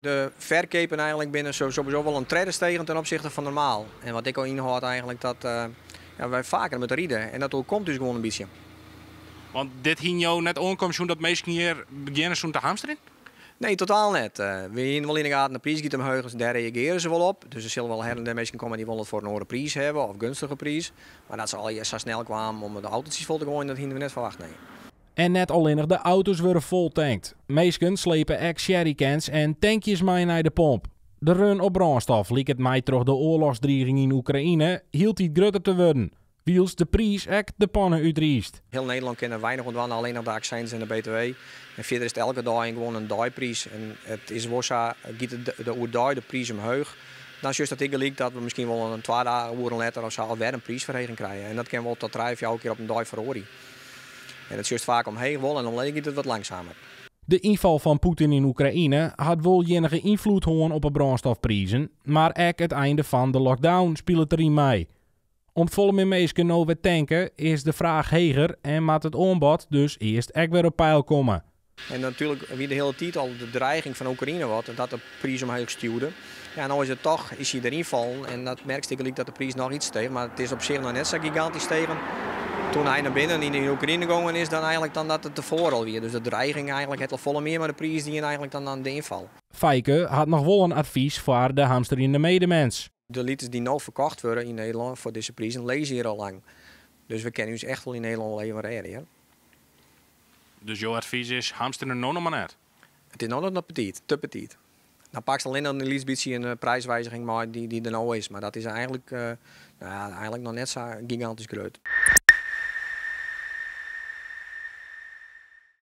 De ferkepen eigenlijk binne sowieso wol in tredde stegen ten opzichte fan normaal. En wat ek al ynhâldt eigenlijk dat ja, wy faker moatte ride. En dat oerkomt ús gewoan in bytsje. Want dit hiene jo net oankommen sjoen, dat minsken hjir begjinne soene te hamsterjen? Nee, totaal net. Wy hiene wol yn de gaten, de priis giet omheech, dus dêr reagearje se wol op. Dus der sille wol her en der minsken komme dy wolle it foar in oare priis hawwe of gunstige priis. Mar dat se allegear sa snel kwamen om de autootjes fol te goaien, dat hiene we net ferwachte, nee. En net allinnich de auto's wurde foltankt. Minsken slepe ek sherrycans en tankjes mei nei de pomp. De run op brânstof liket mei troch de oarlochsdriging yn Oekraïne hieltyd grutter te wurden, wylst de priis ek de panne útriist. Hiel Nederlân kin der weinich oan dwaan, allinnich de aksyns en de BTW. En fierder is it elke dei gewoan in deipriis. En it is wol sa, giet de oerdei de priis omheech, dan sjochst dat ek gelyk dat we miskien wol in 2 dagen, oeren letter of sa alwer in priisferheging krije. En dat kin wol tot 3, 4 kear op in dei feroarje. En dat sjochst faak omheech wol en omleech giet it wat langsumer. De ynfal fan Poetin yn Oekraïne hat wol iennige ynfloed hân op 'e brânstofprizen, mar ek it einde fan de lockdown spilet deryn mei. Om't folle mear minsken no wer tanke, is de fraach heger en moat it oanbod dus earst ek wer op peil komme. En natuerlik wie de hiele tiid al de dreiging fan Oekraïne wat, dat de priis omheech stjoerde. Ja, no is it toch, is hy deryn fallen en dat merkst ek gelyk dat de priis noch iets steeg, mar it is op sich noch net sa gigantysk stegen. Toen hy nei binnen yn de Oekraïne gongen is, dan eigenlijk dan dat it tefoaren al wie. Dus de dreiging eigenlijk hat al folle mear mei de priis dien eigenlijk dan de ynfal. Feike hat noch wol in advys foar de hamsterjende medemens. De liters dy't no ferkocht wurde yn Nederlân foar dizze prizen lizze hjir al lang. Dus we kinne ús echt wol yn Nederlân wol even rêde, hear. Dus jo advys is, hamster no noch mar net? It is no noch betiid, te betiid. Dan pakst allinnich in lyts bytsje in priiswiziging mei dy't der no is. Mar dat is eigenlijk, nou ja, eigenlijk noch net sa gigantysk grut.